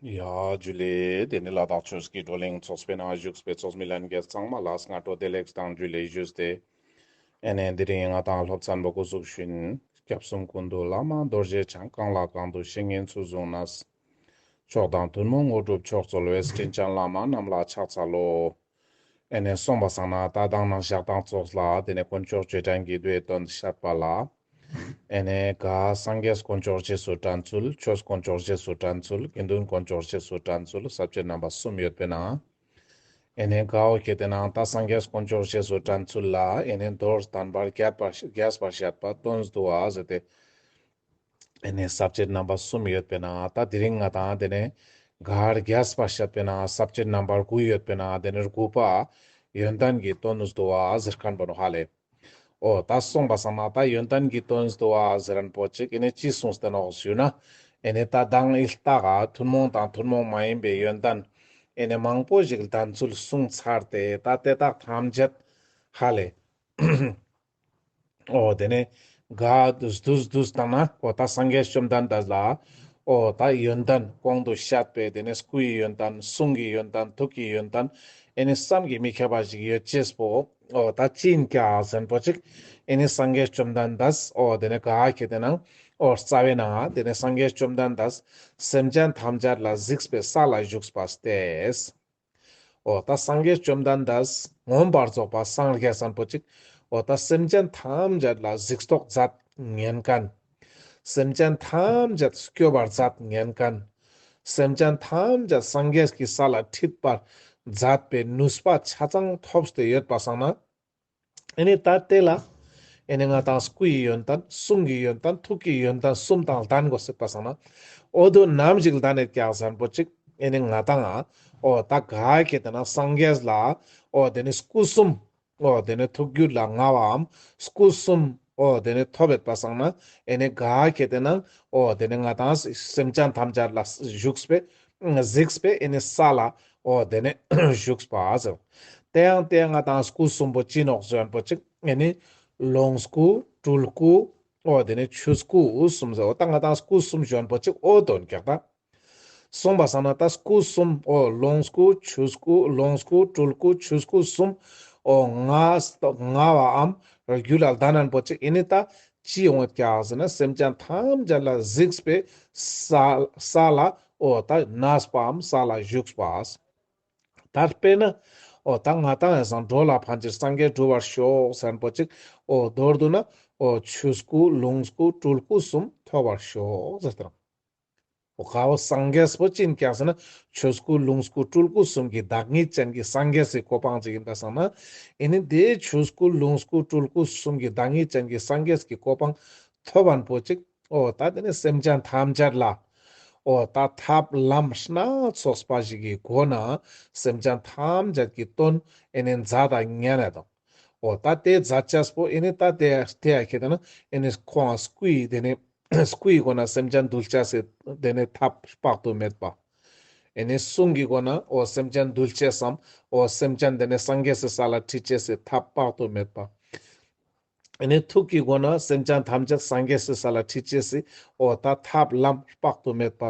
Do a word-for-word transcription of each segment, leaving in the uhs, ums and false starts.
ཡ་ཇུ་ལེ། དེ་ནི་ལ་དྭགས་ཆོས་ཀྱི་བགྲོ་གླེང་ཚོགས་པའི་ནང་བཞུགས་པའི་ཚོགས་མི་ལྷན་རྒྱས་ཚང་མ་ལ་སྔ་དྲོ་བདེ་ལེགས་དང་ཇུ་ལེ་ཞུས་ཏེ། ཨེ་ནེ་དེ་རིང་ང་དང་སློབ་ཚན་པོ་འགོ་ཚུགས་ཤིན། སྐྱབས་གསུམ་ཀུན་འདུས་བླ་མ་རྡོ་རྗེ་འཆང་། གང་ལ་གང་འདུལ་བཤེས་གཉེན་ཚུལ་བཟུང་ནས། མཆོག་དང་ཐུན་མོང་དངོས་གྲུབ་མཆོག་སྩོལ་བའི། དྲིན་ཅན་བླ་མ་རྣམས་ལ་ཕྱག་འཚལ་ལོ། ཨེ་ནེ་སོང་པ་སང་ན་ད་དང་ནང་ཞག་དང་ཙོགས་ལ་དེ་ནེ་དཀོན་མཆོག་ཆོས་དྲན་གྱི་མདོའི་དོན་བཤད་པ་ལ། ཨེ་ནེ་ག་སངས་རྒྱས་དཀོན་མཆོག་རྗེས་སུ་དྲན་ཚུལ། ཆོས་དཀོན་མཆོག་རྗེས་སུ་དྲན་ཚུལ། དགེ་འདུན་དཀོན་མཆོག་རྗེས་སུ་དྲན་ཚུལ། ས་བཅད་རྣམ་པ་གསུམ་ཡོད་པའི་ནང་། ཨེ་ནེ་ག་འོ་ཁེ་ཏེ་ནང་ད་སངས་རྒྱས་དཀོན་མཆོག་རྗེས་སུ་དྲན་ཚུལ་ལ་ཨེ་ནེ་མདོར་བསྟན་པར་རྒྱས་པར་རྒྱས་པར་བཤད་པ་དོན་བསྡུ་བ་ཟེར་ཏེ། ཨེ་ནེ་ས་བཅད་རྣམ་པ་གསུམ་ཡོད་པའི་ནང་ད་དེ་རིང་ང་དང་དེ་ནེ་ག་རྒྱས་པར་བཤད་པའི་ནང་ས་བཅད་རྣམ་པ་དགུ་ཡོད་པའི་ནང་དེ་ནེ་དགུ་པ་ཡོན་ཏན་གྱི་དོན་བསྡུ་བ་ཟེར་ཁན་པོ་ནོ་ཧ་ལེ། འོ་ད་སོང་པ་སང་ན་ད་ཡོན་ཏན་གྱི་དོན་བསྡུ་བ་ཟེར་ཁན་པོ་ཅིག་ཨེ་ནེ་ཅི་གསུངས་ཏེ་ནོག་ཞུ་ན། ཨེ་ནེ་ད་མདང་ཨི་ལྟ་ག་ཐུན་མོང་དང་ཐུན་མོང་མ་ཡིན་པའི་ཡོན་ཏན་ཨེ་ནེ་མང་པོ་ཞིག་ལྡན་ཚུལ་གསུངས་ཚར་ཏེ། ད་དེ་དག་ཐམས་ཅད་ཧ་ལེ། འོ་དེ་ནེ་ག་བསྡུས་བསྡུས་བཏང་ན་འོ་ད་སངས་རྒྱས་བཅོམ་ལྡན་འདས་ལ་འོ་ད་ཡོན་ཏན་གོང་དུ་བཤད་པའི་དེ་ནེ་སྐུ་ཡི་ཡོན་ཏན་གསུང་གི་ཡོན་ཏན་ཐུགས་ཀྱི་ཡོན་ཏན་ཨེ་ནེ་བསམ་གྱིས་མི་ཁྱབ་པ་ཞིག་ཡོད་ཅེས་པོ། འོ་ད་ཅི་ཡིན་ཀྱག་ཟེར་ཁན་པོ་ཅིག་ཨེ་ནེ་སངས་རྒྱས་བཅོམ་ལྡན་འདས་འོ་དེ་ནེ་ག་ཁེ་ཏེ་ནང་འོ་རྩ་བའི་ནང་དེ་ནེ་སངས་རྒྱས་བཅོམ་ལྡན་འདས་སེམས་ཅན་ཐམས་ཅད་ལ་གཟིགས་པའི་ས་ལ་བཞུགས་པ་སྟེ། འོ་ད་སངས་རྒྱས་བཅོམ་ལྡན་འདས་མངོན་པར་རྫོགས་པ་སངས་རྒྱས་ཟེར་ཁན་པོ་ཅིག་འོ་ད་སེམས་ཅན་ཐམས་ཅད་ལ་གཟིགས་རྟོག་མཛད་ཉན་ཁན། སེམས་ཅན་ཐམས་ཅད་སྐྱོབ་པར་མཛད་ཉན་ཁན། སེམས་ཅན་ཐམས་ཅད་སངས་རྒྱས་ཀྱི་ས་ལ་ཁྲིད་པར་མཛད་པའི་ནུས་པ་ཆ་ཚང་ཐོབ་སྟེ་ཡོད་པ་སང་ན། ཨེ་ནེ་ད་དེ་ལ་ཨེ་ནེ་ང་དང་སྐུ་ཡི་ཡོན་ཏན་གསུང་གི་ཡོན་ཏན་ཐུགས་ཀྱི་ཡོན་ཏན་གསུམ་དང་ལྡན་དགོས་ཟེར་པ་སང་ན། འོ་དོ་ནམ་ཞིག་ལྡན་ནེ་ཀྱག་ཟེར་ཁན་པོ་ཅིག་ཨེ་ནེ་ང་དང་ང་འོ་ད་ག་ཁེ་ཏེ་ནང་སངས་རྒྱས་ལ་འོ་དེ་ནེ་སྐུ་གསུམ་འོ་དེ་ནེ་ཐུགས་རྒྱུད་ལ་མངའ་བའམ་སྐུ་གསུམ་འོ་དེ་ནེ་ཐོབ་ཡོད་པ་སང་ན་ཨེ་ནེ་ག་ཁེ་ཏེ་ནང་འོ་དེ་ནེ་ང་དང་སེམས་ཅན་ཐམས་ཅད་ལ་བཞུགས་པའི་གཟིགས་པའི་ཨེ་ནེ་ས་ལ་འོ་དེ་ནེ་བཞུགས་པ་ཟེར། དེ་ཡང་དེ་ཡང་ང་དང་སྐུ་གསུམ་པོ་ཅི་ནོག་ཟེར་ཁན་པོ་ཅིག་ཨེ་ནེ་ལོངས་སྐུ་སྤྲུལ་སྐུ་འོ་དེ་ནེ་ཆོས་སྐུ་གསུམ་ཟེར། འོ་ད་ང་དང་སྐུ་གསུམ་ཟེར་ཁན་པོ་ཅིག་འོ་དོན་ཀྱག་ད། སོང་པ་སང་ན་ད་སྐུ་གསུམ་འོ་ལོངས་སྐུ་ཆོས་སྐུ་ལོངས་སྐུ་སྤྲུལ་སྐུ་ཆོས་སྐུ་གསུམ་འོ་མངའ་མངའ་བའམ་རྒྱུད་ལ་ལྡན་ཁན་པོ་ཅིག་ཨེ་ནེ་ད་ཅི་ཡོང་ཡོད་ཀྱག་ཟེར་ན་སེམས་ཅན་ཐམས་ཅད་ལ་གཟིགས་པའི་ས་ས་ལ་འོ་ད་གནས་པའམ་ས་ལ་བཞུགས་པ། ད་དཔེར་ན་འོ་ད་ང་དང་ཡང་སང་འགྲོ་ལ་ཕན་ཕྱིར་སངས་རྒྱས་འགྲུབ་པར་ཤོག་ཟེར་ཁན་པོ་ཅིག་འོ་མདོར་བསྡུ་ན་འོ་ཆོས་སྐུ་ལོངས་སྐུ་སྤྲུལ་སྐུ་གསུམ་ཐོབ་པར་ཤོག་ཟེར་ཏེ། འོ་ག་འོ་སངས་རྒྱས་པོ་ཅི་ཡིན་ཀྱག་ཟེར་ན་ཆོས་སྐུ་ལོངས་སྐུ་སྤྲུལ་སྐུ་གསུམ་གྱི་བདག་ཉིད་ཅན་གྱི་སངས་རྒྱས་སི་གོ་འཕང་ཅིག་ཡིན་པ་སང་ན། ཨེ་ནེ་དེ་ཆོས་སྐུ་ལོངས་སྐུ་སྤྲུལ་སྐུ་གསུམ་གྱི་བདག་ཉིད་ཅན་གྱི་སངས་རྒྱས་ཀྱི་གོ་འཕང་ཐོབ་ཁན་པོ་ཅིག་འོ་ད་དེ་ནེ་སེམས་ཅན་ཐམས་ཅད་ལ་འོ་ད་ཐབས་ལམ་སྣ་ཚོགས་པ་ཞིག་གི་སྒོ་ནེ་སེམས་ཅན་ཐམས་ཅད་ཀྱི་དོན་ཨེ་ནེ་མཛད་ད་ཉན་ན་དང་། འོ་ད་དེ་མཛད་ཅེས་པོ་ཨེ་ནེ་ད་དེ་དེ་ཡ་ཁེ་ཏེ་ན་ཨེ་ནེ་ཁོང་སྐུ་ཡི་དེ་ནེ་སྐུ་ཡི་སྒོ་ནེ་སེམས་ཅན་འདུལ་ཅེས་སི་དེ་ནེ་ཐབས་དཔག་ཏུ་མེད་པ། ཨེ་ནེ་གསུང་གི་སྒོ་ནེ་འོ་སེམས་ཅན་འདུལ་ཅེས་སམ་འོ་སེམས་ཅན་དེ་ནེ་སངས་རྒྱས་སི་ས་ལ་ཁྲིད་ཅེས་སི་ཐབས་དཔག་ཏུ་མེད་པ། ཨེ་ནེ་ཐུགས་ཀྱི་སྒོ་ནེ་སེམས་ཅན་ཐམས་ཅད་སངས་རྒྱས་སི་ས་ལ་ཁྲིད་ཅེས་སི་འོ་ད་ཐབས་ལམ་དཔག་ཏུ་མེད་པ་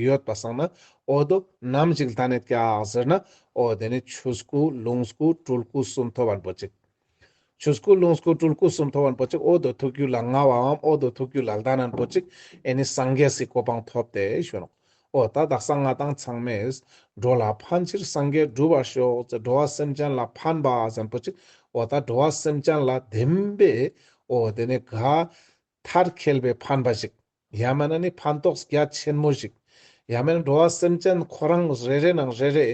ཡོད་པ་སང་ན་འོ་དོ་ནམ་ཞིག་ལྡན་ནེ་ཀྱག་ཟེར་ན་འོ་དེ་ནེ་ཆོས་སྐུ་ལོངས་སྐུ་སྤྲུལ་སྐུ་གསུམ་ཐོབ་ཁན་པོ་ཅིག་ཆོས་སྐུ་ལོངས་སྐུ་སྤྲུལ་སྐུ་གསུམ་ཐོབ་ཁན་པོ་ཅིག་འོ་དོ་ཐུགས་རྒྱུད་ལ་མངའ་བའམ་འོ་དོ་ཐུགས་རྒྱུད་ལ་ལྡན་ཁན་པོ་ཅིག་ཨེ་ནེ་སངས་རྒྱས་སི་གོ་འཕང་ཐོབ་སྟེ་ཞུ་ནོག་འོ་ད་དག་ས་ང་དང་ཚང་མས་འགྲོ་ལ་ཕན་ཕྱིར་སངས་རྒྱས་འགྲུབ་པར་ཤོག་ཟེར་འགྲོ་བ་སེམས་ཅན་ལ་ཕན་པ་ཟེར་ཁན་པོ་ཅིག་འོ་ད་འགྲོ་བ་སེམས་ཅན་ལ་བདེན་པའི་འོ་དེ་ནེ་ག་མཐར་འཁྱོལ་བའི་ཕན་པ་ཞིག་ཡང་མེན་ན་ནི་ཕན་ཐོགས་རྒྱ་ཆེན་མོ་ཞིག་ཡང་མེན་ན་འགྲོ་བ་སེམས་ཅན་ཁོ་རང་རེ་རེ་ནང་རེ་རེ་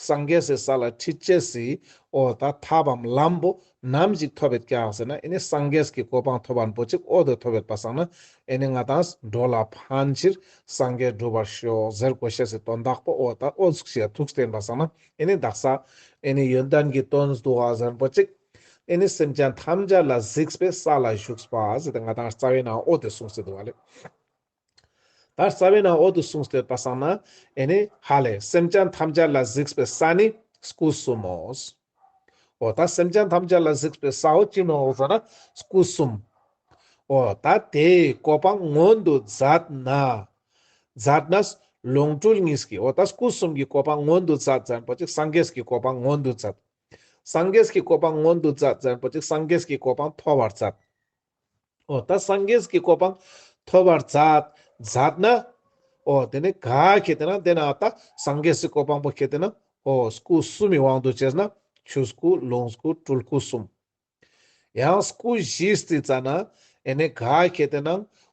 སངས་རྒྱས་སི་ས་ལ་ཁྲིད་ཅེས་སི་འོ་ད་ཐབས་བམ་ལམ་པོ་ནམ་ཞིག་ཐོབ་ཡོད་ཀྱག་ཟེར་ན་ཨེ་ནེ་སངས་རྒྱས་ཀྱི་གོ་འཕང་ཐོབ་ཁན་པོ་ཅིག་འོ་དོ་ཐོབ་ཡོད་པ་སང་ན་ཨེ་ནེ་ང་དང་འགྲོ་ལ་ཕན་ཕྱིར་སངས་རྒྱས་འགྲུབ་པར་ཤོག་ཟེར་དགོས་ཤེས་སི་དོན་དག་པོ་འོ་ད་འོ་ཟུག་ཤིག་ཐུགས་བསྟན་པ་སང་ན་ཨེ་ནེ་དག་ས་ཨེ་ནེ་ཡོན་ཏན་གྱི་དོན་བསྡུ་བ་ཟེར་ཁན་པོ་ཅིག་ཨེ་ནེ་སེམས་ཅན་ཐམས་ཅད་ལ་གཟིགས་པའི་ས་ལ་བཞུགས་པ་ཟེར་ཏེ་ང་དང་རྩ་བའི་ནང་འོ་དེ་གསུངས་སེ་འདུག་པ་ལེ། ད་རྩ་བའི་ནང་འོ་དེ་གསུངས་ཏེ་ཡོད་པ་སང་ན་ཨེ་ནེ་ཧ་ལེ་སེམས་ཅན་ཐམས་ཅད་ལ་གཟིགས་པའི་ས་ནི་སྐུ་གསུམ་མོ། འོ་ད་སེམས་ཅན་ཐམས་ཅད་ལ་གཟིགས་པའི་ས་འོ་ཅི་ནོག་ཟེར་ན་སྐུ་གསུམ། འོ་ད་དེའི་གོ་འཕང་མངོན་དུ་མཛད་ན། མཛད་ན་ ལོངས་སྤྲུལ་གཉིས་ཀྱིས་འོ་ད་སྐུ་གསུམ་གྱི་གོ་འཕང་མངོན་དུ་མཛད་ཟེར་ཁན་པོ་ཅིག་སངས་རྒྱས་ཀྱི་གོ་འཕང་མངོན་དུ་མཛད། སངས་རྒྱས་ཀྱི་གོ་འཕང་མངོན་དུ་མཛད་ཟེར་ཁན་པོ་ཅིག་སངས་རྒྱས་ཀྱི་གོ་འཕང་ཐོབ་པར་མཛད། འོ་ད་སངས་རྒྱས་ཀྱི་གོ་འཕང་ཐོབ་པར་མཛད། མཛད་ན། འོ་དེ་ནེ་ག་ཁེ་ཏེ་ན་དེ་ན་ད་སངས་རྒྱས་ཀྱི་གོ་འཕང་པོ་ཁེ་ཏེ་ན། འོ་སྐུ་གསུམ་མི་དབང་དུ་བྱས་ན་ཆོས་སྐུ་ལོངས་སྐུ་སྤྲུལ་སྐུ་གསུམ། ཡང་སྐུ་བཞི་རྩིས་ཙ་ན་ཨེ་ནེ་ག་ཁེ་ཏེ་ན་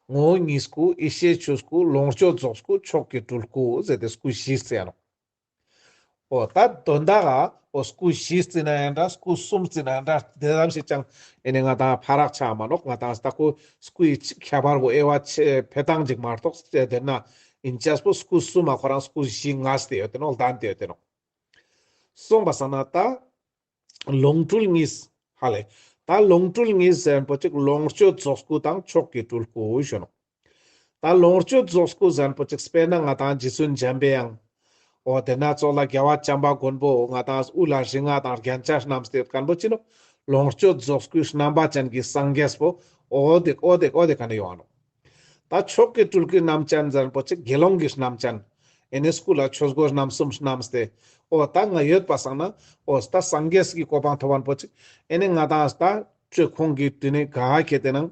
ངོ་བོ་ཉིད་སྐུ་ཡེ་ཤེས་ཆོས་སྐུ་ལོངས་སྤྱོད་རྫོགས་སྐུ་མཆོག་གི་སྤྲུལ་སྐུ་ཟེར་ཏེ་སྐུ་བཞི་རྩི་ཡ་ནོག་འོ་ད་དོན་དག་ག་འོ་སྐུ་བཞི་རྩི་ན་ཡང་འདྲ་སྐུ་གསུམ་རྩི་ན་ཡང་འདྲ་དེ་ཙམ་ཞིག་ཅང་ཨེ་ནེ་ང་དང་ཕ་རག་ཆ་མ་ནོག་ང་དང་ད་ཁོ་སྐུའི་ཁྱད་པར་བོ་དབྱེ་བ་ཕྱེ་ཕེ་སྟངས་ཅིག་མ་གཏོགས་དེ་ན་ཨིན་ཅས་པོ་སྐུ་གསུམ་མ་ཁོ་རང་སྐུ་བཞི་ལྔ་སྟེ་ཡོད་དེ་ནོག་ལྡན་ཏེ་ཡོད་དེ་ནོག་སོང་པ་སང་ན་ད་ལོངས་སྤྲུལ་གཉིས། ཧ་ལེ། ད་ལོངས་སྤྲུལ་གཉིས་ཟེར་ཁན་པོ་ཅིག་ལོངས་སྤྱོད་རྫོགས་སྐུ་དང་མཆོག་གི་སྤྲུལ་སྐུ་ཞུ་ནོག་ད་ལོངས་སྤྱོད་རྫོགས་སྐུ་ཟེར་ཁན་པོ་ཅིག་དཔེར་ན་ང་དང་རྗེ་བཙུན་འཇམ་པའི་དབྱངས། འོ་དེ་ན་ཙོགས་ལ་རྒྱལ་བ་བྱམས་པ་མགོན་པོ་ང་དང་དབུ་ལ་རིགས་ལྔ་དང་རྒྱན་ཆ་བསྣམས་ཏེ་ཡོད་ཁན་པོ་ཅི་ནོག་ལོངས་སྤྱོད་རྫོགས་སྐུའི་རྣམ་པ་ཅན་གྱི་སངས་རྒྱས་པོ། འོ་དེ་འོ་དེ་འོ་དེ་ཀ་ནེ་ཡོང་ང་ནོག་ད་མཆོག་གི་སྤྲུལ་སྐུའི་རྣམ་ཅན་ཟེར་ཁན་པོ་ཅིག་དགེ་སློང་གི་རྣམ་ཅན། ཨེ་ནེ་སྐུ་ལ་ཆོས་གོས་རྣམ་གསུམ་བསྣམས་ཏེ། འོ་ད་ང་ཡོད་པ་སང་ན། འོ་ད་སངས་རྒྱས་ཀྱི་གོ་འཕང་ཐོབ་ཁན་པོ་ཅིག་ཨེ་ནེ་ང་དང་ད་ཁོང་གི་དུས་ནེ་ག་ཁེ་ཏེ་ན།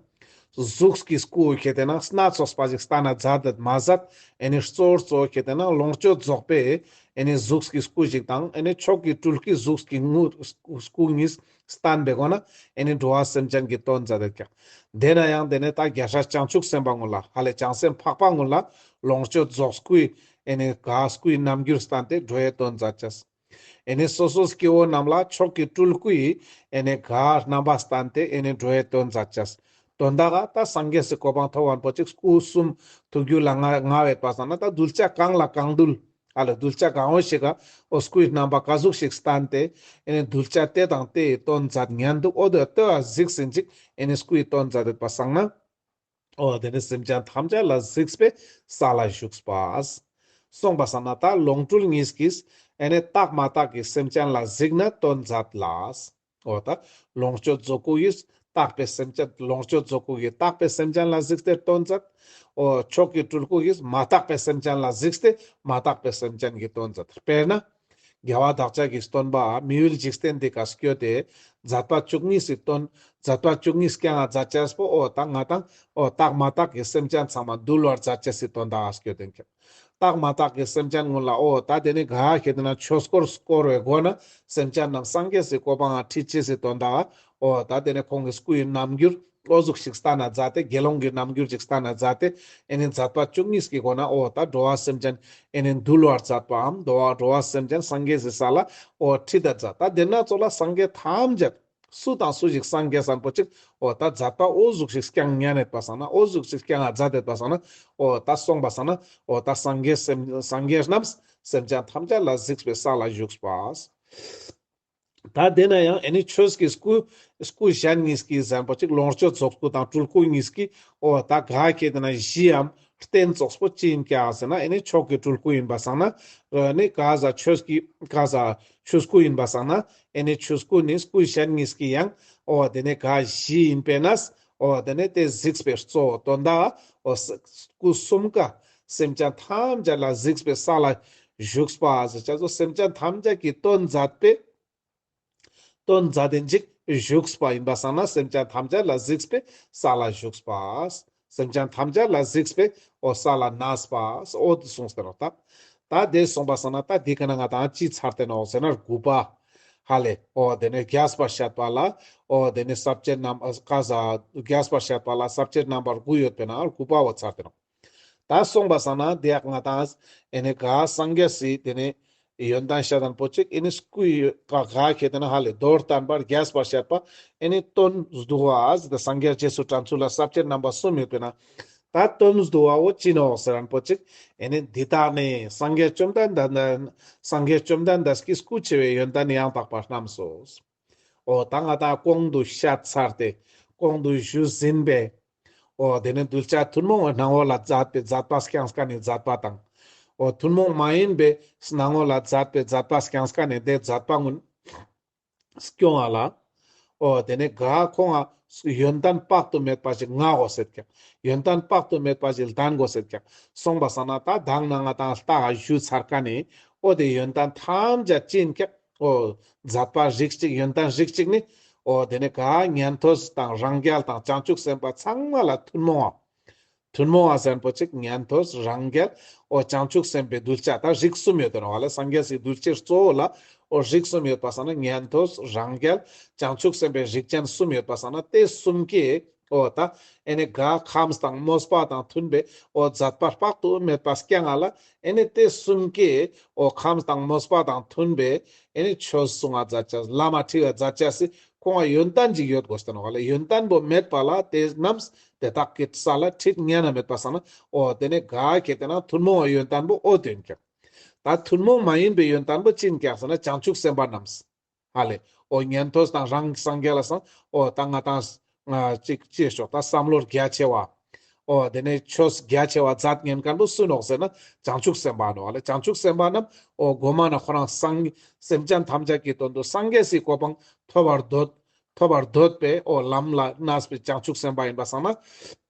གཟུགས་ཀྱི་སྐུ་ཁེ་ཏེ་ན་སྣ་ཚོགས་པ་ཞིག་སྟན་ན་མཛད་དེ་མ་ཟད། ཨེ་ནེ་གཙོ་བོ་གཙོ་བོ་ཁེ་ཏེ་ན་ལོངས་སྤྱོད་རྫོགས་པའི་ཨེ་ནེ་གཟུགས་ཀྱི་སྐུ་ཞིག་དང་ཨེ་ནེ་མཆོག་གི་སྤྲུལ་སྐུའི་གཟུགས་ཀྱི་སྐུ་གཉིས་སྟན་པའི་སྒོ་ནེ་ཨེ་ནེ་འགྲོ་བ་སེམས་ཅན་གྱི་དོན་མཛད་དེ་ཀྱག་དེ་ན་ཡང་དེ་ནེ་ད་རྒྱལ་སྲས་བྱང་ཆུབ་སེམས་དཔའ་གུན་ལ་ཧ་ལེ་བྱང་སེམས་འཕགས་པ་གུན་ལ་ལོངས་སྤྱོད་རྫོགས་སྐུའི་ཨེ་ནེ་ག་སྐུའི་རྣམ་འགྱུར་སྟན་ཏེ་འགྲོ་བའི་དོན་མཛད་ཅེས། ཨེ་ནེ་སོ་སོ་སྐྱེ་བོ་རྣམས་ལ་མཆོག་གི་སྤྲུལ་སྐུའི་ཨེ་ནེ་ག་རྣམ་པ་སྟན་ཏེ་ཨེ་ནེ་འགྲོ་བའི་དོན་མཛད་ཅེས། དོན་དག་ག་ད་སངས་རྒྱས་སི་གོ་འཕང་ཐོབ་ཁན་པོ་ཅིག་སྐུ་གསུམ་ཐུགས་རྒྱུད་ལ་མངའ་མངའ་བའི་བསྒང་ན་ད་གདུལ་བྱ་གང་ལ་གང་འདུལ། ཨ་ལ་གདུལ་བྱ་གང་བོ་ཞིག་ག་འོ་སྐུའི་རྣམ་པ་ག་ཟུག་ཞིག་སྟན་ཏེ་ཨེ་ནེ་གདུལ་བྱ་དེ་དང་དེའི་དོན་མཛད་ཉན་འདུག་འོ་དེ་ལྟོས་གཟིགས་ཟིན་ཅིག་ཨེ་ནེ་སྐུའི་དོན་མཛད་དེ་བསྒང་ན། འོ་དེ་ནེ་སེམས་ཅན་ཐམས་ཅད་ལ་གཟིགས་པའི་ས་ལ་བཞུགས་པ། སོང་པ་སང་ན་ད་ལོངས་སྤྲུལ་གཉིས་ཀྱིས་ཨེ་ནེ་རྟག་མ་རྟག་གི་སེམས་ཅན་ལ་གཟིགས་ནས་དོན་མཛད་ལ། འོ་ད་ལོངས་སྤྱོད་རྫོགས་སྐུ་ཡིས་རྟག་པའི་སེམས་ཅན་ལོངས་སྤྱོད་རྫོགས་སྐུ་ཡིས་རྟག་པའི་སེམས་ཅན་ལ་གཟིགས་ཏེ་དོན་མཛད། འོ་མཆོག་གི་སྤྲུལ་སྐུ་ཡིས་མ་རྟག་པའི་སེམས་ཅན་ལ་གཟིགས་ཏེ་མ་རྟག་པའི་སེམས་ཅན་གྱི་དོན་མཛད། དཔེར་ན། རྒྱལ་བ་བདག་ཅག་གི་སྟོན་པ་མི་ཡུལ་འཇིག་རྟེན་འདི་ཀ་སྐྱོད་དེ་མཛད་པ་བཅུ་གཉིས་སི་དོན་མཛད་པ་བཅུ་གཉིས་བསྐྱངས་མཛད་ཅེས་པོ་འོ་ད་ང་དང་འོ་རྟག་མ་རྟག་གི་སེམས་ཅན་ཚང་མ་འདུལ་བར་མཛད་ཅེས་སི་དོན་དག་སྐྱོད་དེ་ཁྱབ། རྟག་མ་རྟག་གི་སེམས་ཅན་གུན་ལ་འོ་ད་དེ་ནེ་ག་ཁེ་ཏེ་ན་ཆོས་འཁོར་བསྐོར་བའི་སྒོ་ནེ་སེམས་ཅན་རྣམས་སངས་རྒྱས་སི་གོ་འཕང་ང་ཁྲིད་ཅེས་སི་དོན་དག་འོ་ད་དེ་ནེ་ཁོང་གི་སྐུའི་རྣམ་འགྱུར་འོ་ཟུག་ཞིག་སྟན་ན་མཛད་དེ་དགེ་སློང་གི་རྣམ་འགྱུར་ཞིག་སྟན་ན་མཛད་དེ་ཨེ་ནེ་མཛད་པ་བཅུ་གཉིས་ཀྱི་སྒོ་ནེ་འོ་ད་འགྲོ་བ་སེམས་ཅན་ཨེ་ནེ་འདུལ་བར་མཛད་པའམ་འགྲོ་བ་འགྲོ་བ་སེམས་ཅན་སངས་རྒྱས་སི་ས་ལ་འོ་ཁྲིད་དེ་མཛད། ད་དེ་ན་ཙོགས་ལ་སངས་རྒྱས་ཐམས་ཅད་སུ་དང་སུ་ཞིག་སངས་རྒྱས་སམ་པོ་ཅིག་འོ་ད་མཛད་པ་འོ་ཟུག་ཞིག་བསྐྱངས་ཉན་ཡོད་པ་སང་ན་འོ་ཟུག་ཞིག་བསྐྱངས་མཛད་དེ་ཡོད་པ་སང་ན་འོ་ད་སོང་པ་སང་ན་འོ་ད་སངས་རྒྱས་སེམས་སངས་རྒྱས་རྣམས་སེམས་ཅན་ཐམས་ཅད་ལ་གཟིགས་པའི་ས་ལ་བཞུགས་པ། ད་དེ་ན་ཡང་ཨེ་ནེ་ཆོས་ཀྱི་སྐུ་སྐུ་གཞན་གཉིས་ཀྱི་ཟེར་ཁན་པོ་ཅིག་ལོངས་སྤྱོད་རྫོགས་སྐུ་དང་སྤྲུལ་སྐུ་གཉིས་ཀྱི་འོ་ད་ག་ཁེ་ཏེ་ན་གཞིའམ་རྟེན་ཙོགས་པོ་ཅི་ཨིན་ཀྱག་ཟེར་ན་ཨེ་ནེ་མཆོག་གི་སྤྲུལ་སྐུ་ཨིན་པ་སང་ན་ཨེ་ནེ་ག་ས་ཆོས་ཀྱི་ག་ས་ཆོས་སྐུ་ཨིན་པ་སང་ན་ཨེ་ནེ་ཆོས་སྐུ་ནི་སྐུ་གཞན་གཉིས་ཀྱི་ཡང་འོ་དེ་ནེ་ག་གཞི་ཨིན་པས་ན་འོ་དེ་ནེ་དེ་གཟིགས་པའི་གཙོ་བོ་དོན་དག་འོ་སྐུ་གསུམ་ཀ་སེམས་ཅན་ཐམས་ཅད་ལ་གཟིགས་པའི་ས་ལ་བཞུགས་པ་ཟེར་ཅེས་སོ་སེམས་ཅན་ཐམས་ཅད་ཀྱི་དོན་མཛད་པའི་དོན་མཛད་དེ་ཅིག་བཞུགས་པ་ཨིན་པ་སང་ན་སེམས་ཅན་ཐམས་ཅད་ལ་གཟིགས་པའི་ས་ལ་བཞུགས་པ། སེམས་ཅན་ཐམས་ཅད་ལ་གཟིགས་པའི་འོ་ས་ལ་གནས་པ། འོ་དེ་གསུངས་ཏེ་ནོག་ད། ད་དེ་གསུངས་པ་སང་ན་ད་དེ་ཀ་ན་ང་དང་ཅི་ཚར་ཏེ་ནོག་ཟེར་ན་དགུ་པ། ཧ་ལེ། འོ་དེ་ནེ་རྒྱས་པར་བཤད་པ་ལ། འོ་དེ་ནེ་ས་བཅད་རྣམ་ག་ས་རྒྱས་པར་བཤད་པ་ལ་ས་བཅད་རྣམ་པ་དགུ་ཡོད་པའི་ནང་དགུ་པ་བོ་ཚར་ཏེ་ནོག་ད་སོང་པ་སང་ན་དེ་ཡང་ང་དང་ཨེ་ནེ་ག་སངས་རྒྱས་སི་དེ་ནེ་ཡོན་ཏན་བཤད་དང་པོ་ཅིག་ཨེ་ནེ་སྐུའི་ག་ག་ཁེ་ཏེ་ན་ཧ་ལེ་མདོར་བསྟན་པར་རྒྱས་པར་བཤད་པ་ཨེ་ནེ་དོན་བསྡུ་བ་ཟེར་ཏེ་སངས་རྒྱས་རྗེས་སུ་དྲན་ཚུལ་ལ་ས་བཅད་རྣམ་པ་གསུམ་ཡོད་པའི་ནང་ད་དོན་བསྡུ་བ་བོ་ཅི་ནོག་ཟེར་ཁན་པོ་ཅིག་ཨེ་ནེ་འདི་ལྟར་ནི་སངས་རྒྱས་བཅོམ་ལྡན་འདས་སངས་རྒྱས་བཅོམ་ལྡན་འདས་ཀྱིས་སྐུ་ཆེ་བའི་ཡོན་ཏན་ཡང་དག་པ་རྣམས་སོ། འོ་ད་ང་དང་གོང་དུ་བཤད་ཚར་ཏེ་གོང་དུ་ཞུས་ཟིན་པའི་འོ་དེ་ནེ་གདུལ་བྱ་ཐུན་མོང་བའི་སྣང་ངོ་ལ་མཛད་པའི་མཛད་པ་བསྐྱངས་ཁན་ནི་མཛད་པ་དང་། འོ་ཐུན་མོང་མ་ཡིན་པའི་སྣང་ངོ་ལ་མཛད་པའི་མཛད་པ་བསྐྱངས་ཁན་ནི་དེ་མཛད་པ་གུན་སྐྱོང་བ་ལ། འོ་དེ་ནེ་ག་ཁོང་ང་ ཡོན་ཏན་དཔག་ཏུ་མེད་པ་ཞིག་མངའ་དགོས་ཟེར་ཀྱག། ཡོན་ཏན་དཔག་ཏུ་མེད་པ་ཞིག་ལྡན་དགོས་ཟེར་ཀྱག། སོང་པ་སང་ན་ད་དང་ན་ང་དང་ལྟ་ག་ཞུ་ཚར་ཁན་ནི་འོ་དེ་ཡོན་ཏན་ཐམས་ཅད་ཅི་ཡིན་ཀྱག། འོ་མཛད་པ་རིགས་གཅིག་ཡོན་ཏན་རིགས་གཅིག་ནི་འོ་དེ་ནི་ག་ཉན་ཐོས་དང་རང་རྒྱལ་དང་བྱང་ཆུབ་སེམས་དཔའ་ཚང་མ་ལ་ཐུན་མོང་བ། ཐུན་མོང་བ་ཟེར་པོ་ཅིག་ཉན་ཐོས་རང་རྒྱལ་འོ་བྱང་ཆུབ་སེམས་དཔའི་གདུལ་བྱ། ད་རིགས་གསུམ་ཡོད་དེ་ནོག་ལེ། སངས་རྒྱས་སི་གདུལ་བྱའི་གཙོ་བོ་ལ་འོ་རིགས་གསུམ་ཡོད་པ་སང་ན་ཉན་ཐོས་རང་རྒྱལ་བྱང་ཆུབ་སེམས་དཔའི་རིགས་ཅན་གསུམ་ཡོད་པ་སང་ན་དེ་གསུམ་གྱི་འོ་ད་ཨེ་ནི་ག་ཁམས་དང་མོས་པ་དང་མཐུན་པའི་འོ་མཛད་པ་དཔག་ཏུ་མེད་པ་སྐྱང་ང་ལ་ཨེ་ནི་དེ་གསུམ་གྱི་འོ་ཁམས་དང་མོས་པ་དང་མཐུན་པའི་ཨེ་ནི་ཆོས་གསུང་ང་མཛད་ཅེས་བླ་མ་ཁྲི་བ་མཛད་ཅེས་སི་ཁོང་ང་ཡོན་ཏན་ཅིག་ཡོད་དགོས་ཏེ་ནོག་ལེ། ཡོན་ཏན་པོ་མེད་པ་ལ་དེ་རྣམས་དེ་དག་གི་ས་ལ་ཁྲིད་ཉན་ན་མེད་པ་སང་ན་འོ་དེ་ནི་ག་ཁྱེར་ཏེ་ན་ཐུན་མོང་བའི་ཡོན་ཏན་པོ་འོ་དེ་ཡིན་ཀྱག། ད་ཐུན་མོང་མ་ཡིན་པའི་ཡོན་ཏན་པོ་ཅི་ཡིན་ཀྱག་ཟེར་ན་བྱང་ཆུབ་སེམས་དཔའ་རྣམས། ཧ་ལེ། འོ་ཉན་ཐོས་དང་རང་སངས་རྒྱས་ལ་སང་འོ་ད་ང་དང་ང་ཅིག་ཅེས་ཤོག་ད་བསམ་བློ་རྒྱ་ཆེ་བ། འོ་དེ་ནས་ཆོས་རྒྱ་ཆེ་བ་མཛད་ཉན་མཁན་པོ་སུ་ནོག་ཟེར་ན་བྱང་ཆུབ་སེམས་དཔའ་ནོག་ལེ། བྱང་ཆུབ་སེམས་དཔའ་རྣམས་འོ་གོ་མ་ན་ཁོ་རང་སངས་སེམས་ཅན་ཐམས་ཅད་ཀྱི་དོན་དུ་སངས་རྒྱས་སི་གོ་འཕང་ཐོབ་པར་འདོད། ཐོབ་པར་འདོད་པའི་འོ་ལམ་ལ་གནས་པའི་བྱང་ཆུབ་སེམས་དཔའ་ཡིན་པ་སང་ན།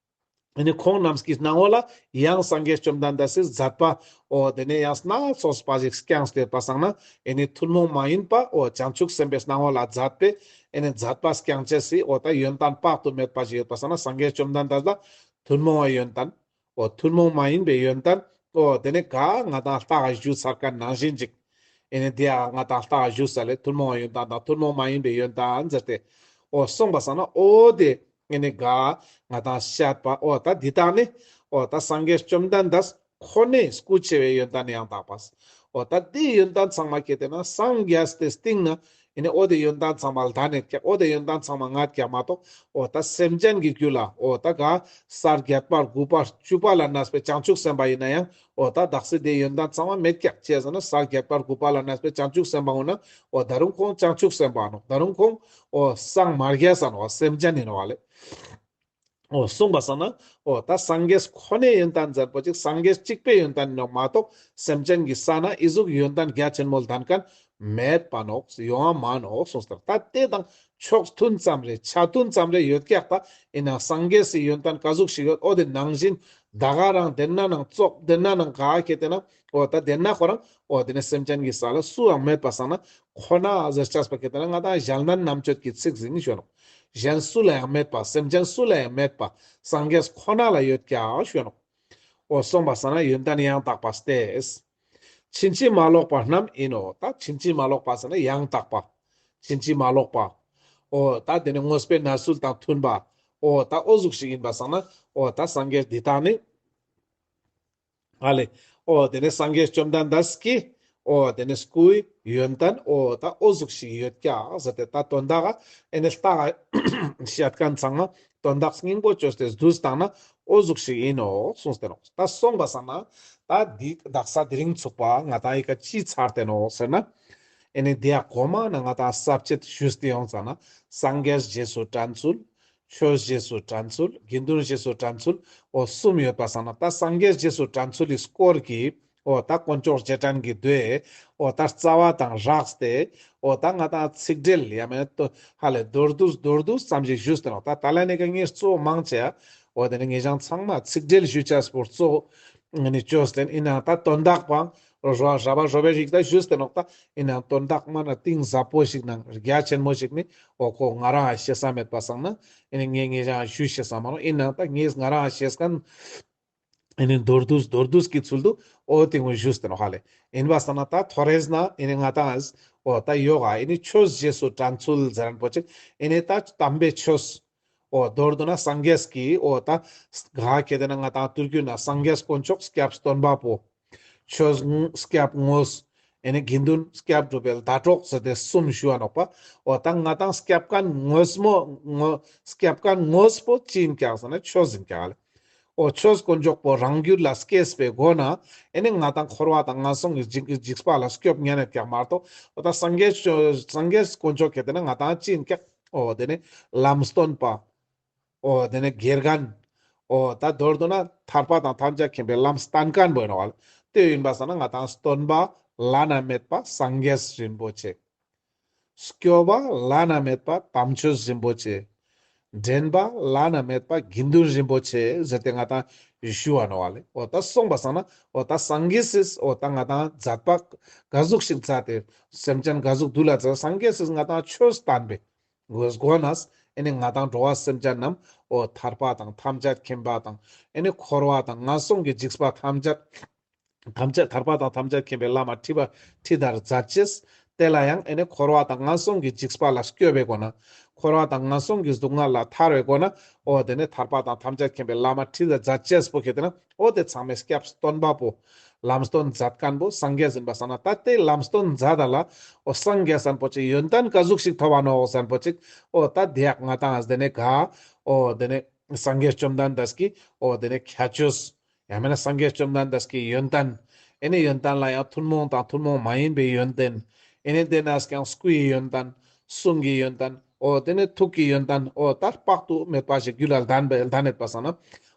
ཨེ་ནི་ཁོང་རྣམས་ཀྱི་སྣང་ངོ་ལ་ཡང་སངས་རྒྱས་བཅོམ་ལྡན་འདས་སི་མཛད་པ་འོ་དེ་ནས་ཡང་སྣ་ཚོགས་པ་ཞིག་བསྐྱངས་ཏེ་ཡོད་པ་སང་ན་ཨེ་ནི་ཐུན་མོང་མ་ཡིན་པ་འོ་བྱང་ཆུབ་སེམས་དཔའི་སྣང་ངོ་ལ་མཛད་པའི་ཨེ་ནི་མཛད་པ་བསྐྱང་ཅེས་སི་འོ་ད་ཡོན་ཏན་དཔག་ཏུ་མེད་པ་ཞིག་ཡོད་པ་སང་ན་སངས་རྒྱས་བཅོམ་ལྡན་འདས་ལ་ཐུན་མོང་བའི་ཡོན་ཏན། འོ་ཐུན་མོང་མ་ཡིན་པའི་ཡོན་ཏན། འོ་དེ་ནི་ག་ང་དང་ལྟ་ག་ཞུ་ཚར་ཁན་ནང་བཞིན་ཅིག། ཨེ་ནི་དེ་ཡང་ང་དང་ལྟ་ག་ཞུ་ས་ལེ། ཐུན་མོང་བའི་ཡོན་ཏན་དང་ཐུན་མོང་མ་ཡིན་པའི་ཡོན་ཏན་ཟེར་ཏེ། འོ་སོང་པ་སང་ན་འོ་དེ་ཨེ་ནི་ག་ང་དང་བཤད་པ་འོ་ད་འདི་དག་ནི་འོ་ད་སངས་རྒྱས་བཅོམ་ལྡན་འདས་ཁོ་ནའི་སྐུ་ཆེ་བའི་ཡོན་ཏན་ཡང་དག་པ། འོ་ད་དེ་ཡོན་ཏན་ཚང་མ་ཁྱེར་ཏེ་ན་སངས་རྒྱས་ཏེ་སྟིང་ན། ཨེ་ནི་འོ་དེ་ཡོན་ཏན་ཚང་མ་ལྡན་ནེ་ཀྱག། འོ་དེ་ཡོན་ཏན་ཚང་མ་མངའ་ཀྱག་མ་གཏོགས། འོ་ད་སེམས་ཅན་གྱི་རྒྱུད་ལ་འོ་ད་ག་ས་བརྒྱད་པ་དགུ་པ་བཅུ་པ་ལ་གནས་པའི་བྱང་ཆུབ་སེམས་དཔའ་ཡིན་ན་ཡང་འོ་ད་དག་ས་དེ་ཡོན་ཏན་ཚང་མ་མེད་ཀྱག། ཅི་ཟེར་ན་ས་བརྒྱད་པ་དགུ་པ་ལ་གནས་པའི་བྱང་ཆུབ་སེམས་དཔའ་ཡིན་ན་འོ་ད་རུང་ཁོང་བྱང་ཆུབ་སེམས་དཔའ་ནོག། ད་རུང་ཁོང་འོ་སངས་མ་རྒྱས་ས་ནོག། སེམས་ཅན་ཡིན་ནོག་ལེ། འོ་སོང་པ་སང་ན་འོ་ད་སངས་རྒྱས་ཁོ་ནའི་ཡོན་ཏན་ཟེར་པོ་ཅིག་སངས་རྒྱས་གཅིག་པའི་ཡོན་ཏན་ནོག་མ་གཏོགས་སེམས་ཅན་གྱི་ས་ན་ཨི་ཟུག་ཡོན་ཏན་རྒྱ་ཆེན་མོ་ལྡན་མཁན་མེད་པ་ནོག། ཡོང་བ་མ་ནོག་གསུངས་ཏེ། ད་དེ་དང་ཕྱོགས་མཐུན་ཙམ་རེ་ཆ་མཐུན་ཙམ་རེ་ཡོད་ཀྱག། ད་ཡིན་ནའང་སངས་རྒྱས་སི་ཡོན་ཏན་ག་ཟུག་ཞིག་ཡོད། འོ་དེ་ནང་བཞིན་ད་ག་རང་དེ་ན་ནང་ཙོགས་དེ་ན་ནང་ག་ཁྱེར་ཏེ་ན་འོ་ད་དེ་ན་ཁོ་རང་འོ་དེ་ནི་སེམས་ཅན་གྱི་ས་ལ་སུའང་མེད་པ་སང་ན་ཁོ་ན་ཟེར་ཅེས་པ་ཁྱེར་ཏེ་ན་ང་དང་གཞན་ལྡན་རྣམ་དཔྱོད་ཀྱི་ཚིག་ཟིན་ཞུ་ནོག། གཞན་སུ་ལ་ཡང་མེད་པ། སེམས་ཅན་སུ་ལ་ཡང་མེད་པ། སངས་རྒྱས་ཁོ་ན་ལ་ཡོད་ཀྱག་ཞུ་ནོག། འོ་སོང་པ་སང་ན་ཡོན་ཏན་ཡང་དག་པ་སྟེ། ཕྱིན་ཅི་མ་ལོག་པ་རྣམས་ཡིན་ནོ། ད་ཕྱིན་ཅི་མ་ལོག་པ་ཟེར་ན་ཡང་དག་པ། ཕྱིན་ཅི་མ་ལོག་པ། འོ་ད་དེ་ནི་དངོས་པོའི་གནས་ཚུལ་དང་མཐུན་པ། འོ་ད་འོ་ཟུག་ཞིག་ཡིན་པ་སང་ན་འོ་ད་སངས་རྒྱས་འདི་དག་ནི། ཨ་ལེ། འོ་དེ་ནི་སངས་རྒྱས་བཅོམ་ལྡན་འདས་ཀྱི་འོ་དེ་ནི་སྐུའི་ཡོན་ཏན་འོ་ད་འོ་ཟུག་ཞིག་ཡོད་ཀྱག་ཟེར་ཏེ། ད་དོན་དག་ཨེ་ནི་ལྟ་ག་བཤད་མཁན་ཚང་མ་དོན་དག་སྙིང་པོ་བཅོས་ཏེ་བསྡུས་བཏང་ན་འོ་ཟུག་ཞིག་ཡིན་ནོག་གསུངས་ཏེ་ནོག། ད་སོང་པ་སང་ན་ད་འདི་དག་ས་དེ་རིང་ཚུགས་པ་ང་དང་ཡི་ག་ཅི་ཚར་ཏེ་ནོག་ཟེར་ན། ཨེ་ནི་དེ་ཡ་གོ་མ་ན་ང་དང་ས་བཅད་ཞུས་ཏེ་ཡོང་ཙ་ན་སངས་རྒྱས་རྗེས་སུ་དྲན་ཚུལ། ཆོས་རྗེས་སུ་དྲན་ཚུལ། དགེ་འདུན་རྗེས་སུ་དྲན་ཚུལ། འོ་གསུམ་ཡོད་པ་སང་ན་ད་སངས་རྒྱས་རྗེས་སུ་དྲན་ཚུལ་ལི་སྐོར་གྱི་འོ་ད་དཀོན་མཆོག་རྗེས་དྲན་གྱི་མདོའི་འོ་ད་རྩ་བ་དང་སྦྲགས་ཏེ་འོ་ད་ང་དང་ཚིག་འགྲེལ་ཡ་མེད་ཧ་ལས་མདོར་བསྡུས་མདོར་བསྡུས་ཙམ་ཞིག་ཞུས་ཏེ་ནོག། ད་ད་ལན་ནི་ཀ་ངས་གཙོ་བོ་མང་ཆེ་འོ་དེ་ནི་ངེད་ཅག་ཚང་མ་ཚིག་འགྲེལ་ཞུ་ཅེས་པོ་གཙོ་བོ་ནི་བཅོས་ཏེ་ཡིན་ནའང་ད་དོན་དག་པོའང་རོ་ར་བ་རོ་བའི་རིགས་ད་ཞུས་ཏེ་ནོག། ད་ཡིན་ནའང་དོན་དག་མ་ན་གཏིང་ཟབ་པོ་ཞིག་ནང་རྒྱ་ཆེན་མོ་ཞིག་ནི་འོ་ཁོ་ང་རང་ཤེས་ས་མེད་པ་སང་ན་ཨེ་ནི་ངས་ངེད་ཅག་ཞུ་ཤེས་ས་མ་ནོག། ཡིན་ནའང་ད་ངས་ང་རང་ཤེས་མཁན་ཨེ་ནི་མདོར་བསྡུས་མདོར་བསྡུས་ཀྱི་ཚུལ་དུ་འོ་དེ་ངོ་ཞུས་ཏེ་ནོག་ཧ་ལེ། ཡིན་པ་སང་ན་ད་ཐོ་རེས་ན་ཨེ་ནི་ང་དང་འོ་ད་ཡོག་ག་ཨེ་ནི་ཆོས་རྗེས་སུ་དྲན་ཚུལ་ཟེར་མཁན་པོ་ཅིག་ཨེ་ནི་ད་དམ་པའི་ཆོས། འོ་མདོར་བསྡུ་ན་སངས་རྒྱས་ཀྱི་འོ་ད་ག་ཁྱེར་ཏེ་ན་ང་དང་དུས་རྒྱུན་ན་སངས་རྒྱས་དཀོན་མཆོག་སྐྱབས་སྟོན་པ་པོ། ཆོས་སྐྱབས་དངོས། ཨེ་ནི་དགེ་འདུན་སྐྱབས་སྒྲུབ་པའི་ཟླ་གྲོགས་ཟེར་ཏེ་གསུམ་ཞུ་བ་ནོག་པ། འོ་ད་ང་དང་སྐྱབས་མཁན་དངོས་མོ་དངོས་སྐྱབས་མཁན་དངོས་པོ་ཅི་ཡིན་ཀྱག་ཟེར་ན་ཆོས་ཡིན་ཀྱག་ལེ། འོ་ཆོས་དཀོན་མཆོག་པོ་རང་རྒྱུད་ལ་སྐྱེས་པའི་སྒོ་ན་ཨེ་ནི་ང་དང་འཁོར་བ་དང་ངན་སོང་གི་འཇིགས་འཇིགས་པ་ལ་སྐྱོབ་ཉན་ཡོད་ཀྱག་མ་གཏོགས། འོ་ད་སངས་རྒྱས་སངས་རྒྱས་དཀོན་མཆོག་ཁྱེར་ཏེ་ན་ང་དང་ཅི་ཡིན་ཀྱག། འོ་དེ་ནི་ལམ་སྟོན་པ། འོ་དེ་ནི་དགེ་རྒན། འོ་ད་མདོར་བསྡུ་ན་ཐར་པ་དང་ཐམས་ཅད་མཁྱེན་པའི་ལམ་སྟན་མཁན་པོ་ཡིན་ནོག་ལེ། དེ་ཡིན་པ་སང་ན་ང་དང་སྟོན་པ་བླ་ན་མེད་པ་སངས་རྒྱས་རིན་པོ་ཆེ། སྐྱོབ་པ་བླ་ན་མེད་པ་དམ་ཆོས་རིན་པོ་ཆེ། འདྲེན་པ་བླ་ན་མེད་པ་དགེ་འདུན་རིན་པོ་ཆེ་ཟེར་ཏེ་ང་ཏང་ཞུ་བ་ནོག་ལེ། འོ་ད་སོང་པ་སང་ན་འོ་ད་སངས་རྒྱས་སི་འོ་ད་ང་ཏང་མཛད་པ་ག་ཟུག་ཞིག་མཛད་དེ་སེམས་ཅན་ག་ཟུག་འདུལ་ལ་མཛད། སངས་རྒྱས་སི་ང་ཏང་ཆོས་བསྟན་པའི་སྒོ་ནས་ཨེ་ནི་ང་ཏང་འགྲོ་བ་སེམས་ཅན་རྣམས་འོ་ཐར་པ་དང་ཐམས་ཅད་མཁྱེན་པ་དང་ཨེ་ནི་འཁོར་བ་དང་ངན་སོང་གི་འཇིགས་པ་ཐམས་ཅད་ཐམས་ཅད་ཐར་པ་དང་ཐམས་ཅད་མཁྱེན་པའི་ལམ་ཁྲིད་པ་ཁྲིད་དར་མཛད་ཅེས། དེ་ལ་ཡང་ཨེ་ནི་འཁོར་བ་དང་ངན་སོང་གི་འཇིགས་པ་ལ་སྐྱོབ་པའི་སྒོ་ནས་འཁོར་བ་དང་ངན་སོང་གི་སྡུག་བསྔལ་ལ་ཐར་བའི་སྒོ་ནས་འོ་དེ་ནི་ཐར་པ་དང་ཐམས་ཅད་མཁྱེན་པའི་ལམ་ཁྲིད་དར་མཛད་ཅེས་པོ་ཁེ་ཏེ་ན་འོ་དེ་ཚང་མའི་སྐྱབས་སྟོན་པ་པོ་ལམ་སྟོན་མཛད་མཁན་པོ་སངས་རྒྱས་ཡིན་པ་སང་ན། ད་དེ་ལམ་སྟོན་མཛད་ད་ལ་འོ་སངས་རྒྱས་སམ་པོ་ཅིག་ཡོན་ཏན་ག་ཟུག་ཞིག་ཐོབ་བ་ནོག་སམ་པོ་ཅིག། འོ་ད་དེ་ཡག་ང་ཏང་ཨ་དེ་ནི་ག་འོ་དེ་ནི་སངས་རྒྱས་བཅོམ་ལྡན་འདས་ཀྱི་འོ་དེ་ནི་ཁྱད་ཆོས། ཡང་མིན་ན་སངས་རྒྱས་བཅོམ་ལྡན་འདས་ཀྱི་ཡོན་ཏན། ཨེ་ནི་ཡོན་ཏན་ལ་ཡང་ཐུན་མོང་དང་ཐུན་མོང་མ་ཡིན་པའི་ཡོན་ཏན། ཨེ་ནི་དེ་ནས་ཀྱང་སྐུ་ཡི་ཡོན་ཏན། གསུང་གི་ཡོན་ཏན། འོ་དེ་ནི་ཐུགས་ཀྱི་ཡོན་ཏན། འོ་ད་དཔག་ཏུ་མེད་པ་ཞིག་རྒྱུད་ལ་ལྡན་པའི་ལྡན་ཡོད་པ་སང་ན།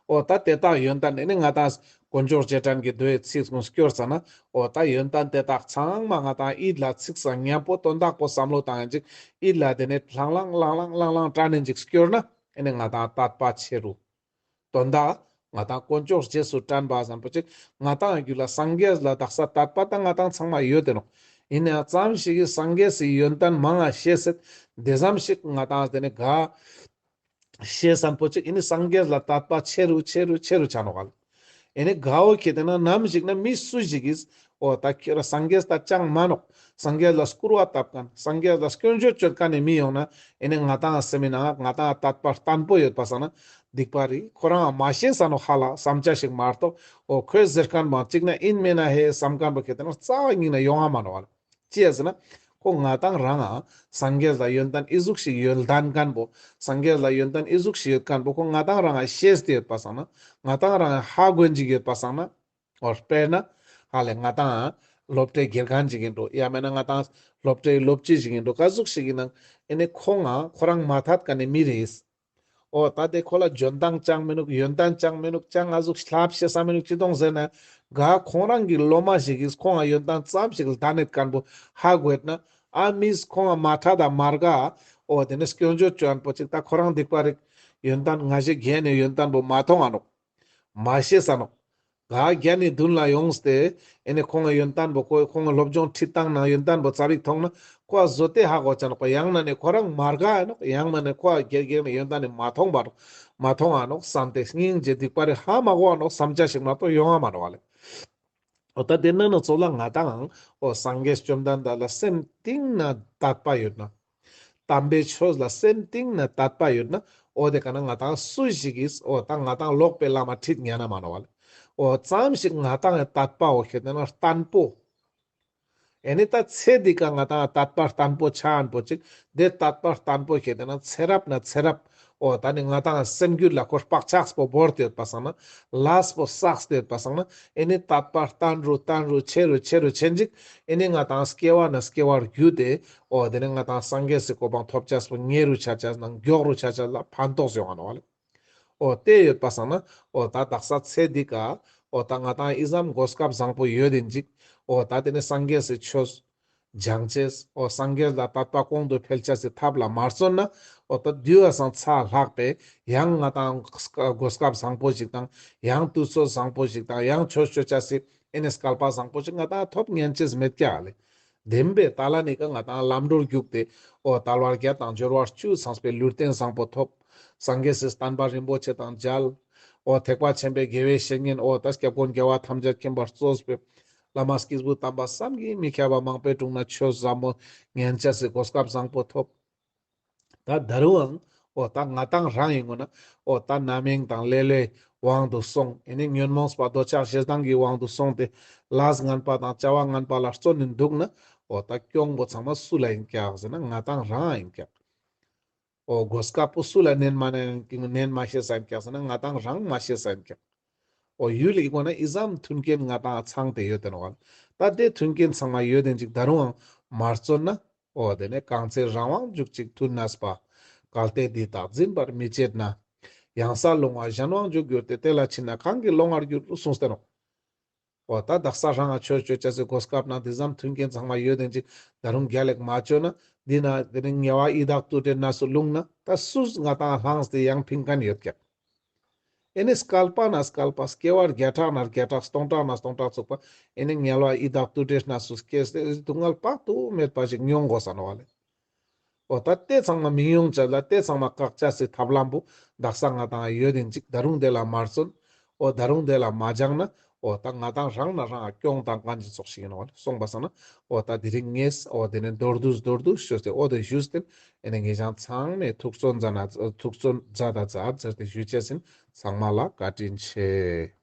འོ་ད་དེ་དག་ཡོན་ཏན་ཨེ་ནི་ང་ཏང་དཀོན་མཆོག་རྗེས་དྲན་གྱི་མདོའི་ཚིག་ཀུན་སྐྱོར་ཙ་ན། འོ་ད་ཡོན་ཏན་དེ་དག་ཚང་མ་ང་ཏང་ཡིད་ལ་ཚིག་སང་མཉམ་པོ་དོན་དག་པོ་བསམ་བློ་བཏང་ཡིན་ཅིག་ཡིད་ལ་དེ་ནི་ལྷང་ལྷང་ལྷང་ལྷང་ལྷང་ལྷང་དྲན་ཡིན་ཅིག་སྐྱོར་ན་ཨེ་ནི་ང་ཏང་དད་པ་ཆེ་རུ། དོན་དག་ང་ཏང་དཀོན་མཆོག་རྗེས་སུ་དྲན་པ་ཙམ་པོ་ཅིག་ང་ཏང་རྒྱུད་ལ་སངས་རྒྱས་ལ་དག་ས་དད་པ་ད་ང་ཏང་ཚང་མ་ཡོད་དེ་ནོག། ཡིན་ནའང་ཙམ་ཞིག་གིས་སངས་རྒྱས་སི་ཡོན་ཏན་མང་ང་ཤེས་སེད་དེ་ཙམ་ཞིག་ང་ཏང་དེ་ནི་ག་ཤེས་སམ་པོ་ཅིག་ཡིན་ནི་སངས་རྒྱས་ལ་དད་པ་ཆེ་རུ་ཆེ་རུ་ཆེ་རུ་ཆ་ནོག་ག་ལེ། ཡིན་ནི་ག་འོ་ཁེ་ཏེ་ན་ནམ་ཞིག་ན་མི་སུ་ཞིག་གིས་འོ་ད་ཁྱོད་ར་སངས་རྒྱས་ད་ཅང་མ་ནོག། སངས་རྒྱས་ལ་སྐུར་བ་བཏབ་མཁན་སངས་རྒྱས་ལ་སྐྱོན་བརྗོད་བཅོ་མཁན་ནི་མི་ཡོང་ན་ཡིན་ནི་ང་ཏང་སེམས་མི་ནང་ང་ཏང་དད་པ་བརྟན་པོ་ཡོད་པ་སང་ན། སྡིག་པ་རེད། ཁོ་རང་མ་ཤེས་ས་ནོག་ཧ་ལ་བསམ་བྱ་ཞིག་མ་གཏོགས། འོ་ཁོས་ཟེར་མཁན་མ་གཅིག་ན་ཡིན་མེད་ན་ཧེ་བསམ་མཁན་པོ་ཁེ་ཏེ་ན་རྩ་བ་ཉིད་ན་ཡོང་ང་མ་ནོག་ལེ། ཅི་ཡ་ཟེར་ན། ཁོ་ང་ཏང་རང་ང་སངས་རྒྱས་ལ་ཡོན་ཏན་ཨི་ཟུག་ཞིག་ཡོད་ལྡན་མཁན་པོ། སངས་རྒྱས་ལ་ཡོན་ཏན་ཨི་ཟུག་ཞིག་ཡོད་མཁན་པོ་ཁོ་ང་ཏང་རང་ང་ཤེས་ཏེ་ཡོད་པ་སང་ན། ང་ཏང་རང་ང་ཧ་གོ་ཡིན་ཅིག་ཡོད་པ་སང་ན། འོ་དཔེར་ན། ཧ་ལེ་ང་ཏང་སློབ་གྲྭའི་དགེ་རྒན་ཅིག་ཡིན་འགྲོ། ཡང་མེད་ན་ང་ཏང་སློབ་གྲྭའི་སློབ་སྤྱི་ཞིག་ཡིན་འགྲོ། ག་ཟུག་ཞིག་ཡིན་ནང་ཨེ་ནི་ཁོ་ང་ཁོ་རང་མ་ཐད་མཁན་ནི་མི་རེད། འོ་ད་དེ་ཁོ་ལ་འཇོན་ཐང་ཅང་མི་ནུག། ཡོན་ཏན་ཅང་མི་ནུག། ཅང་ང་ཟུག་ལྷབ་ཤེས་ས་མི་ནུག། ཅི་གཏོང་ཟེར་ན། ག་ཁོང་རང་གི་སློབ་མ་ཞིག་གིས་ཁོང་ང་ཡོན་ཏན་ཙམ་ཞིག་ལྡན་ནེད་མཁན་པོ་ཧ་གོ་ཡོད་ན། ཨ་མིས་ཁོང་ང་མ་ཐད་ད་མར་ག་འོ་དེ་ནི་སྐྱོན་བརྗོད་བཅོ་མཁན་པོ་ཅིག་ད་ཁོ་རང་སྡིག་པ་རིག། ཡོན་ཏན་ང་ཞེ་རྒྱན་ནི་ཡོན་ཏན་པོ་མ་མཐོང་ང་ནོག། མ་ཤེས་ས་ནོག། ག་རྒྱ་ནི་མདུན་ལ་ཡོངས་ཏེ་ཨེ་ནི་ཁོང་ངི་ཡོན་ཏན་པོ་ཁོ་ཁོང་ངི་སློབ་སྦྱོང་ཁྲིད་སྟངས་ནང་ཡོན་ཏན་པོ་ཙ་པིག་མཐོང་ན་ཁོ་བཟོ་སྟེ་ཧ་གོ་ཆ་ནོག་པ། ཡང་ན་ནི་ཁོ་རང་མར་ག་ཨ་ནོག། ཡང་མ་ནི་ཁོ་རྒྱ་རྒྱ་ནི་ཡོན་ཏན་ནི་མ་མཐོང་བ་ནོག། མ་མཐོང་ཨ་ནོག་བསམ་སྟེ་སྙིང་རྗེ་སྡིག་པ་རེ་ཧ་མ་གོ་ཨ་ནོག་བསམ་བྱ་ཞིག་མ་གཏོགས་ཡོང་ང་མ་ནོག་ལེ། འོ་ད་དེ་ན་ན་ཚོགས་ལ་ང་ཏང་འོ་སངས་རྒྱས་བཅོམ་ལྡན་འདས་ལ་སེམས་གཏིང་ན་དད་པ་ཡོད་ན། དམ་པའི་ཆོས་ལ་སེམས་གཏིང་ན་དད་པ་ཡོད་ན། འོ་དེ་ག་ན་ང་ཏང་སུ་ཞིག་གིས་འོ་ད་ང་ཏང་ལོག་པའི་ལམ་མ་ཁྲིད་ཉན་ན་མ་ནོག་ལེ། འོ་ཙམ་ཞིག་ང་ཏང་ཡང་དད་པ་འོ་ཁེ་ཏེ་ན་བརྟན་པོ། ཨེ་ནི་ད་ཚེ་འདི་ཀ་ང་ཏང་དད་པ་བརྟན་པོ་ཆ་ཨན་པོ་ཅིག་དེ་དད་པ་བརྟན་པོ་ཁེ་ཏེ་ན་ཚེ་རབས་ན་ཚེ་རབས། འོ་ད་ནི་ང་ཏང་སེམས་རྒྱུད་ལ་ཁོ་བག་ཆགས་པོ་བོར་ཏེ་ཡོད་པ་སང་ན། ལས་པོ་བསགས་ཏེ་ཡོད་པ་སང་ན། ཨེ་ནི་དད་པ་བརྟན་རུ་བརྟན་རུ་ཆེ་རུ་ཆེ་རུ་ཆེན་ཅིག་ཨེ་ནི་ང་ཏང་སྐྱེ་བ་ན་སྐྱེ་བར་གྱུར་ཏེ། འོ་དེ་ནི་ང་ཏང་སངས་རྒྱས་སི་གོ་འཕང་ཐོབ་ཅེས་པོ་ཉེ་རུ་ཆ་ཅེས་ནང་མགྱོགས་རུ་ཆ་ཅེས་ལ་ཕན་ཐོགས་ཡོང་ང་ནོག་ལེ། འོ་དེ་ཡོད་པ་སང་ན། འོ་ད་དག་ས་ཚེ་འདི་ཀ་འོ་ད་ང་ཏང་ཨི་ཙམ་གོ་སྐབས་བཟང་པོ་ཡོད་དེ་ཅིག་འོ་ད་དེ་ནི་སངས་རྒྱས་སི་ཆོས་སྦྱང་ཅེས། འོ་སངས་རྒྱས་ལ་དད་པ་གོང་དུ་འཕེལ་ཅེས་སི་ཐབས་ལ་མ་བརྩོན་ན། འོ་ད་དུས་བ་སང་ཚ་ལྷག་པའི་ཡང་ང་ཏང་གོ་སྐབས་བཟང་པོ་ཞིག་དང་ཡང་དུས་ཚོད་བཟང་པོ་ཞིག་དང་ཡང་ཆོས་ཅོ་ཅེས་སི་ཨེ་ནི་སྐལ་པ་བཟང་པོ་ཞིག་ང་ཏང་ཐོབ་ཉན་ཅེས་མེད་ཀྱག་ལེ། བདེན་པའི་ཏ་ལ་ནི་ཀ་ང་ཏང་ལམ་འགྲོར་རྒྱུགས་ཏེ། འོ་དལ་བ་བརྒྱད་དང་འབྱོར་བ་བཅུ་ཚང་བའི་ལུས་རྟེན་བཟང་པོ་ཐོབ། སངས་རྒྱས་སི་བསྟན་པ་རིན་པོ་ཆེ་དང་མཇལ། འོ་ཐེག་པ་ཆེན་པོའི་དགེ་བའི་བཤེས་གཉེན་འོ་ད་སྐྱབས་མགོན་རྒྱལ་བ་ཐམས་ཅད་མཁྱེན་པ་གཙོས་པའི་བླ་མ་སྐྱེས་བུ་དམ་པ་བསམ་གྱིས་མི་ཁྱབ་པ་མང་པོའི་དྲུང་ན་ཆོས་ཟབ་མོ་ཉན་ཅེས་སི་གོ་སྐབས་བཟང་པོ་ཐོབ། ད་ད་རུང་འོ་ད་ང་ཏང་རང་ཡིན་ངོ་ན་འོ་ད་རྣམ་གཡེང་དང་ལེ་ལོའི་དབང་དུ་སོང་། ཨེ་ནི་ཉོན་མོངས་པ་འདོད་ཆགས་ཞེ་སྡང་གི་དབང་དུ་སོང་སྟེ་ལས་ངན་པ་དང་བྱ་བ་ངན་པ་ལ་བརྩོན་ནས་འདུག་ན། འོ་ད་གྱོང་པོ་ཚང་མ་སུ་ལ་ཡིན་ཀྱག་ཟེར་ན་ང་ཏང་རང་ཡིན་ཀྱག་འོ་གོ་སྐབས་པོ་སུ་ལ་ནན་མ་ནན་ནན་མ་ཤེས་ས་ཡིན་ཀྱག་ཟེར་ན་ང་ཏང་རང་མ་ཤེས་ས་ཡིན་ཀྱག་འོ་ཡུལ་ལི་གོ་ན་ཨི་ཙམ་མཐུན་རྐྱེན་ང་ཏང་ཚང་སྟེ་ཡོད་དེ་ནོག་ལེ། ད་དེ་མཐུན་རྐྱེན་ཚང་མ་ཡོད་དེ་ཅིག་ད་རུང་མ་བརྩོན་ན། འོ་དེ་ནས་གང་ཚེ་རང་དབང་འཇུག་ཅིང་མཐུ་གནས་པ། གལ་ཏེ་འདི་དག་འཛིན་པར་མི་བྱེད་ན། ཡང་ས་ལོང་བ་གཞན་དབང་འཇུག་འགྱུར་ཏེ། དེ་ལ་ཕྱིན་ན་གང་གི་ལོང་བར་འགྱུར། གསུངས་ཏེ་ནོག་འོ་ད་དག་ས་རང་ང་ཆོས་ཅོ་ཅེས་སི་གོ་སྐབས་ནང་དེ་ཙམ་མཐུན་རྐྱེན་ཚང་མ་ཡོད་དེ་ཅིག་ད་རུང་རྒྱལ་ལེགས་མ་ཅོས་ན། འདི་ན་དེ་ནི་དམྱལ་བ་ཡི་དྭགས་དུད་འགྲོའི་གནས་སུ་ལྷུང་ན་ད་སུས་ང་དང་ལྷངས་ཏེ་ཡང་ཕིང་མཁན་ཡོད་ཀྱག། ཨེ་ནི་བསྐལ་པ་ན་བསྐལ་པ་སྐྱེ་བ་བརྒྱ་ཕྲག་ན་བརྒྱ་ཕྲག་སྟོང་ཕྲག་ན་སྟོང་ཕྲག་ཚུག་པ་ཨེ་ནི་དམྱལ་བ་ཡི་དྭགས་དུད་འགྲོའི་གནས་སུ་སྐྱེས་ཏེ་སྡུག་བསྔལ་དཔག་ཏུ་མེད་པ་ཞིག་མྱོང་དགོས་ས་ནོག་པ་ལེ། འོ་ད་དེ་ཚང་མ་མི་ཡོང་ཅེས་ལ་དེ་ཚང་མ་བཀག་ཅེས་སི་ཐབས་ལམ་པོ་དག་ས་ང་དང་ཡོད་དེ་ཅིག་ད་རུང་དེ་ལ་མ་བརྩོན། འོ་ད་རུང་དེ་ལ་མ་སྦྱངས་ན་འོ་ད་ང་དང་རང་ན་རང་སྐྱོན་བཏང་མཁན་ཅིག་ཙོགས་ཤིག་ཡིན་ནོག་པ་ལེ། སོང་པ་སང་ན་འོ་ད་དེ་རིང་ངས་འོ་དེ་ནི་མདོར་བསྡུས་མདོར་བསྡུས་ཞུས་ཏེ་འོ་དེ་ཞུས་ཏེ་ཨེ་ནི་ངེད་ཅག་ཚང་མས་ཐུགས་བརྩོན་མཛད་ན་ཐུགས་བརྩོན་མཛད་ད་མཛད་ཟེར་ཏེ་ཞུ་ཅེས་ཡིན། ཚང་མ་ལ་བཀའ་དྲིན་ཆེ།